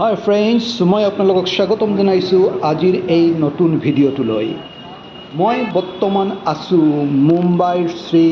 হাই friends, মই আপোনালোকক স্বাগতম জনাইছোঁ আজিৰ এই নতুন ভিডিঅ'টোলৈ। মই বৰ্তমান আছোঁ মুম্বাইৰ শ্ৰী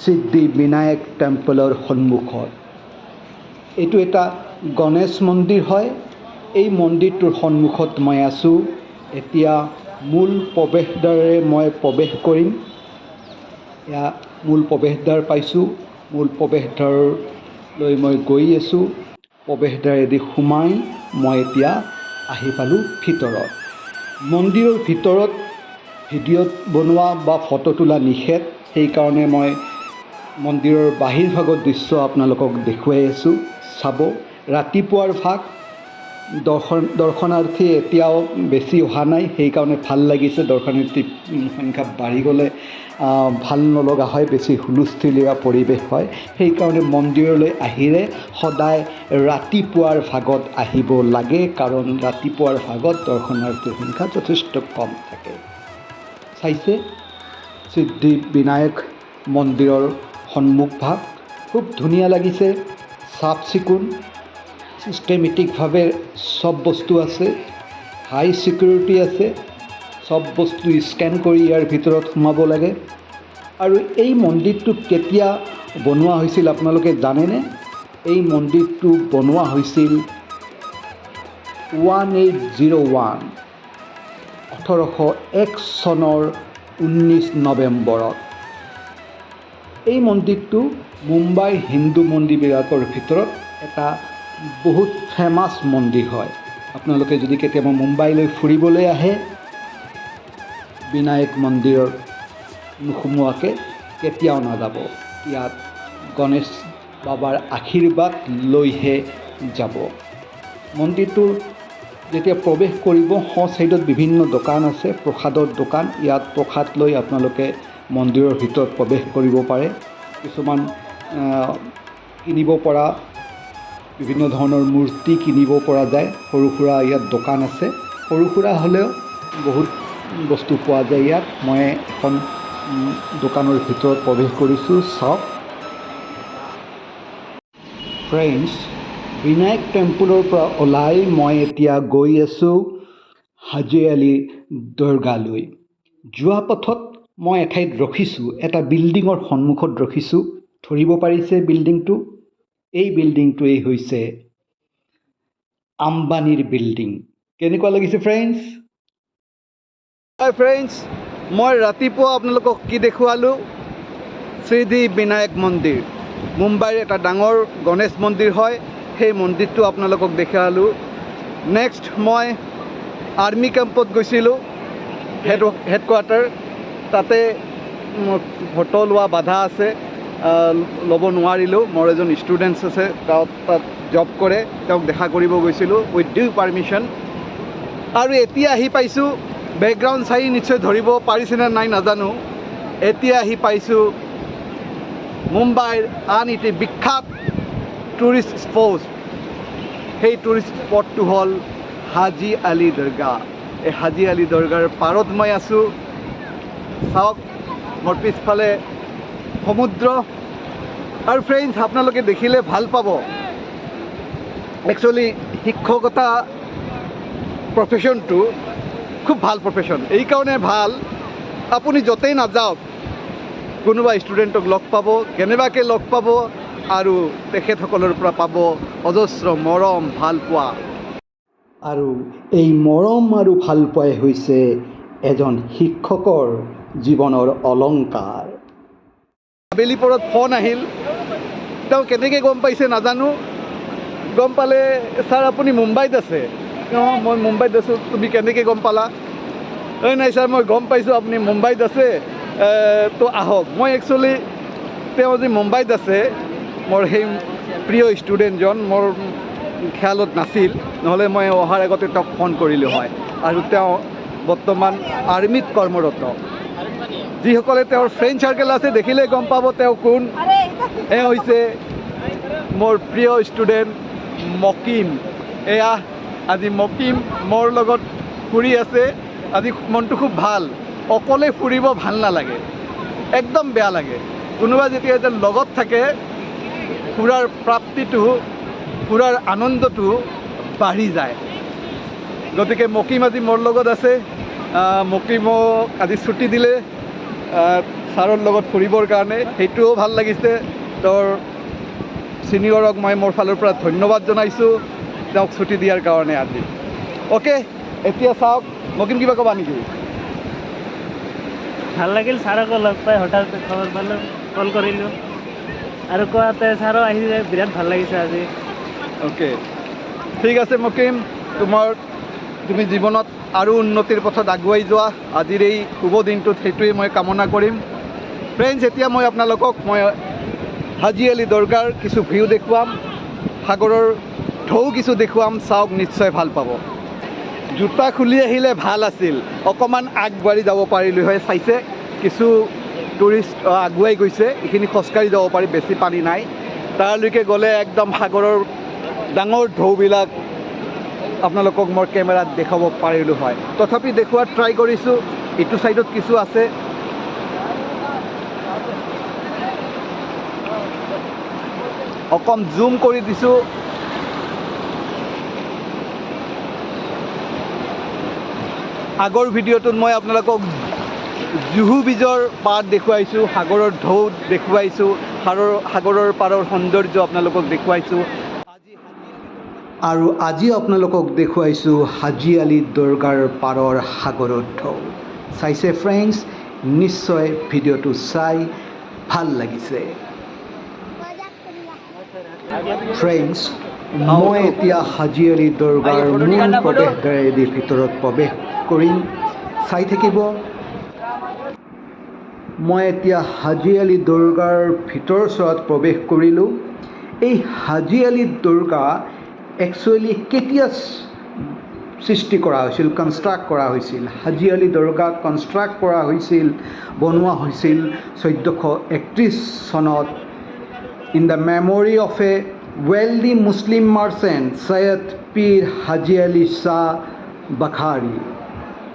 সিদ্ধি বিনায়ক টেম্পলৰ সন্মুখত। এইটো এটা গণেশ মন্দিৰ হয়। এই মন্দিৰটোৰ সন্মুখত মই আছোঁ। এতিয়া মূল প্ৰৱেশদ্বাৰেৰে মই প্ৰৱেশ কৰিম। এয়া মূল প্ৰৱেশদ্বাৰ পাইছোঁ। মূল প্ৰৱেশদ্বাৰলৈ মই গৈ আছোঁ। প্ৰৱেশদ্বাৰেদি সোমাই মই এতিয়া আহি পালোঁ ভিতৰত। মন্দিৰৰ ভিতৰত ভিডিঅ' বনোৱা বা ফটো তোলা নিষেধ। সেইকাৰণে মই মন্দিৰৰ বাহিৰ ভাগৰ দৃশ্য আপোনালোকক দেখুৱাই আছোঁ, চাব। ৰাতিপুৱাৰ ভাগ, দৰ্শনাৰ্থী এতিয়াও বেছি অহা নাই, সেইকাৰণে ভাল লাগিছে। দৰ্শনাৰ্থী সংখ্যা বাঢ়ি গ'লে ভাল নলগা হয়, বেছি হুলস্থুলীয়া পৰিৱেশ হয়। সেইকাৰণে মন্দিৰলৈ আহিলে সদায় ৰাতিপুৱাৰ ভাগত আহিব লাগে, কাৰণ ৰাতিপুৱাৰ ভাগত দৰ্শনাৰ্থীৰ সংখ্যা যথেষ্ট কম থাকে। চাইছে, সিদ্ধি বিনায়ক মন্দিৰৰ সন্মুখভাগ খুব ধুনীয়া লাগিছে। চাফ চিকুণ, ছিষ্টেমেটিকভাৱে চব বস্তু আছে, হাই ছিকিউৰিটি আছে। চব বস্তু স্কেন কৰি ইয়াৰ ভিতৰত সোমাব লাগে। আৰু এই মন্দিৰটো কেতিয়া বনোৱা হৈছিল আপোনালোকে জানেনে? এই মন্দিৰটো বনোৱা হৈছিল 1801, 1801 চনৰ 19 নৱেম্বৰত। এই মন্দিৰটো মুম্বাইৰ হিন্দু মন্দিৰবিলাকৰ ভিতৰত এটা বহুত ফেমাছ মন্দিৰ হয়। আপোনালোকে যদি কেতিয়াবা মুম্বাইলৈ ফুৰিবলৈ আহে, বিনায়ক মন্দিৰৰ নোসোমোৱাকৈ কেতিয়াও নাযাব। ইয়াত গণেশ বাবাৰ আশীৰ্বাদ লৈহে যাব। মন্দিৰটোৰ যেতিয়া প্ৰৱেশ কৰিব, সোঁ ছাইডত বিভিন্ন দোকান আছে, প্ৰসাদৰ দোকান। ইয়াত প্ৰসাদ লৈ আপোনালোকে মন্দিৰৰ ভিতৰত প্ৰৱেশ কৰিব পাৰে। কিছুমান কিনিব পৰা বিভিন্ন ধৰণৰ মূৰ্তি কিনিব পৰা যায়। সৰু সুৰা ইয়াত দোকান আছে। সৰু সুৰা হ'লেও বহুত বস্তু পোৱা যায় ইয়াত। মই এখন দোকানৰ ভিতৰত প্ৰৱেশ কৰিছোঁ, চাওক। ফ্ৰেণ্ডছ, বিনায়ক টেম্পলৰ পৰা ওলাই মই এতিয়া গৈ আছোঁ হাজী আলি দৰগাহলৈ। যোৱা পথত মই এঠাইত ৰখিছোঁ, এটা বিল্ডিঙৰ সন্মুখত ৰখিছোঁ। ধৰিব পাৰিছে বিল্ডিংটো? এই বিল্ডিংটোৱেই হৈছে আম্বানীৰ বিল্ডিং। কেনেকুৱা লাগিছে ফ্ৰেণ্ডছ? হাই ফ্ৰেণ্ডছ, মই ৰাতিপুৱা আপোনালোকক কি দেখুৱালোঁ? সিদ্ধি বিনায়ক মন্দিৰ, মুম্বাইৰ এটা ডাঙৰ গণেশ মন্দিৰ হয়। সেই মন্দিৰটো আপোনালোকক দেখুৱালোঁ। নেক্সট মই আৰ্মি কেম্পত গৈছিলোঁ, হেডকোৱাৰ্টাৰ। তাতে ফটো লোৱা বাধা আছে, ল'ব নোৱাৰিলোঁ। মোৰ এজন ষ্টুডেণ্টছ আছে, তেওঁ তাত জব কৰে, তেওঁক দেখা কৰিব গৈছিলোঁ উইথ ডিউ পাৰ্মিশ্যন। আৰু এতিয়া আহি পাইছোঁ, বেকগ্ৰাউণ্ড চাই নিশ্চয় ধৰিব পাৰিছেনে নাই নাজানো, এতিয়া আহি পাইছোঁ মুম্বাইৰ আন এটি বিখ্যাত টুৰিষ্ট স্পট। সেই টুৰিষ্ট স্পটটো হ'ল হাজী আলী দৰগাহ। এই হাজী আলী দৰগাৰ পাৰত মই আছোঁ। চাওক, মোৰ পিছফালে সমুদ্ৰ। আৰু ফ্ৰেণ্ডছ, আপোনালোকে দেখিলে ভাল পাব। একচুৱেলি শিক্ষকতা প্ৰফেশ্যনটো খুব ভাল প্ৰফেশ্যন। এইকাৰণে ভাল, আপুনি য'তেই নাযাওক, কোনোবা ষ্টুডেণ্টক লগ পাব, কেনেবাকৈ লগ পাব আৰু তেখেতসকলৰ পৰা পাব অজস্ৰ মৰম ভালপোৱা। আৰু এই মৰম আৰু ভালপোৱাই হৈছে এজন শিক্ষকৰ জীৱনৰ অলংকাৰ। আবেলি পৰত ফোন আহিল। তেওঁ কেনেকৈ গম পাইছে নাজানো। গম পালে, "ছাৰ, আপুনি মুম্বাইত আছে?" "অঁ, মই মুম্বাইত আছোঁ। তুমি কেনেকৈ গম পালা?" "এই নাই ছাৰ, মই গম পাইছোঁ আপুনি মুম্বাইত আছে, তো আহক।" মই একচুৱেলি তেওঁ যে মুম্বাইত আছে, মোৰ সেই প্ৰিয় ষ্টুডেণ্টজন, মোৰ খেয়ালত নাছিল। নহ'লে মই অহাৰ আগতে তেওঁক ফোন কৰিলোঁ হয়। আৰু তেওঁ বৰ্তমান আৰ্মিত কৰ্মৰত। যিসকলে তেওঁৰ ফ্ৰেণ্ড চাৰ্কেল আছে, দেখিলে গম পাব তেওঁ কোন। এওঁ হৈছে মোৰ প্ৰিয় ষ্টুডেণ্ট মকিম। এয়া আজি মকিম মোৰ লগত ফুৰি আছে। আজি মনটো খুব ভাল। অকলে ফুৰিব ভাল নালাগে, একদম বেয়া লাগে। কোনোবা যেতিয়া এজন লগত থাকে, ফুৰাৰ প্ৰাপ্তিটো, ফুৰাৰ আনন্দটো বাঢ়ি যায়। গতিকে মকিম আজি মোৰ লগত আছে। মকিমক আজি ছুটি দিলে ছাৰৰ লগত ফুৰিবৰ কাৰণে, সেইটোও ভাল লাগিছে। তেওঁৰ ছিনিয়ৰক মই মোৰ ফালৰ পৰা ধন্যবাদ জনাইছোঁ তেওঁক ছুটি দিয়াৰ কাৰণে আজি। অ'কে, এতিয়া চাওক, মকিম, কিবা ক'বা নেকি? ভাল লাগিল ছাৰকো লগ পাই। হঠাৎ খবৰ পালোঁ, কল কৰিলোঁ আৰু কোৱাতে ছাৰো আহিছে। বিৰাট ভাল লাগিছে আজি। অ'কে, ঠিক আছে মকিম। তুমি জীৱনত আৰু উন্নতিৰ পথত আগুৱাই যোৱা, আজিৰ এই শুভ দিনটোত সেইটোৱেই মই কামনা কৰিম। ফ্ৰেণ্ডছ, এতিয়া মই আপোনালোকক মই হাজি আলি দৰগাৰ কিছু ভিউ দেখুৱাম, সাগৰৰ ঢৌ কিছু দেখুৱাম। চাওক, নিশ্চয় ভাল পাব। জোতা খুলি আহিলে ভাল আছিল, অকণমান আগবাঢ়ি যাব পাৰিলোঁ হয়। চাইছে, কিছু টুৰিষ্ট আগুৱাই গৈছে। এইখিনি খোজকাঢ়ি যাব পাৰি, বেছি পানী নাই। তালৈকে গ'লে একদম সাগৰৰ ডাঙৰ ঢৌবিলাক আপোনালোকক মই কেমেৰাত দেখুৱাব পাৰিলোঁ হয়। তথাপি দেখুওৱাৰ ট্ৰাই কৰিছোঁ। ইটো ছাইডত কিছু আছে। অকণ জুম কৰি দিছোঁ। আগৰ ভিডিঅ'টোত মই আপোনালোকক জুহু বীজৰ পাৰ দেখুৱাইছোঁ, সাগৰৰ ঢৌ দেখুৱাইছোঁ, সাগৰৰ পাৰৰ সৌন্দৰ্য আপোনালোকক দেখুৱাইছোঁ আৰু আজি আপোনালোকক দেখুৱাইছোঁ হাজি আলি দৰগাৰ পাৰৰ সাগৰৰ ঢৌ। চাইছে ফ্ৰেণ্ডছ, নিশ্চয় ভিডিঅ'টো চাই ভাল লাগিছে। ফ্ৰেণ্ডছ, মই এতিয়া হাজি আলি দৰগাৰ মূল প্ৰৱেশদ্বাৰেদি ভিতৰত প্ৰৱেশ কৰিম, চাই থাকিব। মই এতিয়া হাজি আলি দৰগাৰ ভিতৰ চোৱাত প্ৰৱেশ কৰিলোঁ। এই হাজি আলি দৰগা একচুৱেলি কেতিয়া সৃষ্টি কৰা হৈছিল, কনষ্ট্ৰাক্ট কৰা হৈছিল? হাজি আলি দৰগা কনষ্ট্ৰাক্ট কৰা হৈছিল, বনোৱা হৈছিল 1431 চনত in the memory of a wealthy Muslim merchant, Syed Pir Haji Ali Shah Bukhari.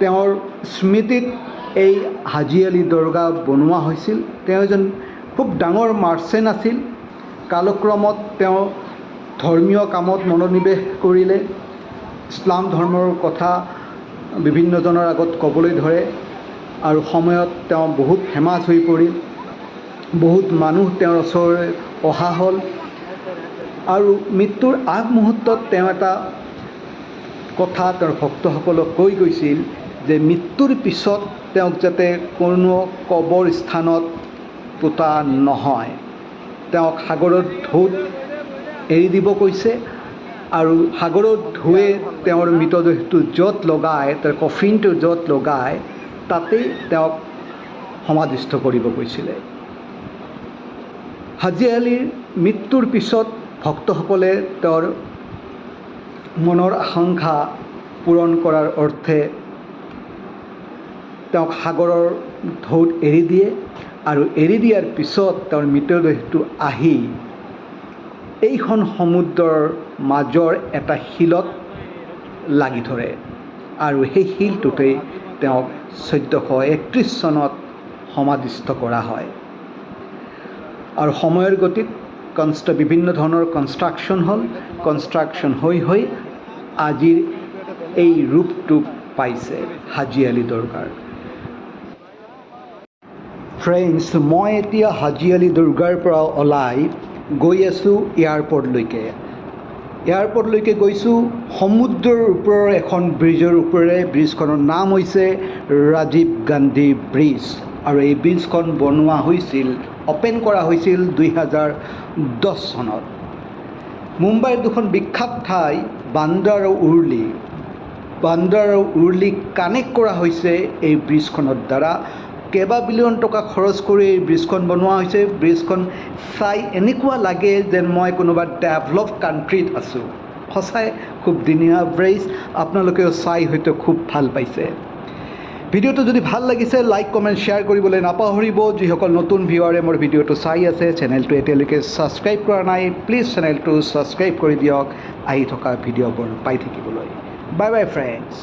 তেওঁৰ স্মৃতিত এই হাজি আলি দৰগাহ বনোৱা হৈছিল। তেওঁ এজন খুব ডাঙৰ মাৰ্চেণ্ট আছিল। কালক্ৰমত তেওঁ ধৰ্মীয় কামত মনোনিৱেশ কৰিলে, ইছলাম ধৰ্মৰ কথা বিভিন্নজনৰ আগত ক'বলৈ ধৰে আৰু সময়ত তেওঁ বহুত ফেমাছ হৈ পৰিল। বহুত মানুহ তেওঁৰ ওচৰলৈ অহা হ'ল আৰু মৃত্যুৰ আগমুহূৰ্তত তেওঁ এটা কথা তেওঁৰ ভক্তসকলক কৈ গৈছিল যে মৃত্যুৰ পিছত তেওঁক যাতে কোনো কবৰ স্থানত পোতা নহয়, তেওঁক সাগৰৰ ঢৌত এৰি দিব কৈছে আৰু সাগৰৰ ঢৌৱে তেওঁৰ মৃতদেহটো য'ত লগায়, তেওঁৰ কফিনটো য'ত লগায়, তাতেই তেওঁক সমাধিস্থ কৰিব কৈছিলে। হাজি আলিৰ মৃত্যুৰ পিছত ভক্তসকলে তেওঁৰ মনৰ আকাংক্ষা পূৰণ কৰাৰ অৰ্থে তেওঁক সাগৰৰ ঢৌত এৰি দিয়ে আৰু এৰি দিয়াৰ পিছত তেওঁৰ মৃতদেহটো আহি এইখন সমুদ্ৰৰ মাজৰ এটা শিলত লাগি ধৰে আৰু সেই শিলটোতেই তেওঁক 1431 চনত সমাধিস্থ কৰা হয়। আৰু সময়ৰ গতিত বিভিন্ন ধৰণৰ কনষ্ট্ৰাকশ্যন হ'ল। কনষ্ট্ৰাকশ্যন হৈ হৈ আজিৰ এই ৰূপটো পাইছে হাজি আলি দৰগাৰ। ফ্ৰেণ্ডছ, মই এতিয়া হাজি আলি দৰগাৰ পৰা ওলাই গৈ আছোঁ এয়াৰপৰ্টলৈকে। এয়াৰপৰ্টলৈকে গৈছোঁ সমুদ্ৰৰ ওপৰৰ এখন ব্ৰিজৰ ওপৰেৰে। ব্ৰিজখনৰ নাম হৈছে ৰাজীৱ গান্ধী ব্ৰিজ আৰু এই ব্ৰিজখন বনোৱা হৈছিল, অ'পেন কৰা হৈছিল 2010 চনত। মুম্বাইৰ দুখন বিখ্যাত ঠাই বান্দ্ৰা আৰু উৰ্লি, বান্দ্ৰা আৰু উৰ্লি কানেক্ট কৰা হৈছে এই ব্ৰিজখনৰ দ্বাৰা। কেইবা বিলিয়ন টকা খৰচ কৰি এই ব্ৰিজখন বনোৱা হৈছে। ব্ৰিজখন চাই এনেকুৱা লাগে যেন মই কোনোবা ডেভেলপ কাণ্ট্ৰিত আছোঁ। সঁচাই খুব ধুনীয়া ব্ৰিজ, আপোনালোকেও চাই হয়তো খুব ভাল পাইছে। ভিডিঅ'টো যদি ভাল লাগিছে, লাইক, কমেণ্ট, শ্বেয়াৰ কৰিবলৈ নাপাহৰিব। যিসকল নতুন ভিউৱাৰে মোৰ ভিডিঅ'টো চাই আছে, চেনেলটো এতিয়ালৈকে ছাবস্ক্ৰাইব কৰা নাই, প্লিজ চেনেলটো ছাবস্ক্ৰাইব কৰি দিয়ক আহি থকা ভিডিঅ'বোৰ পাই থাকিবলৈ। Bye bye friends.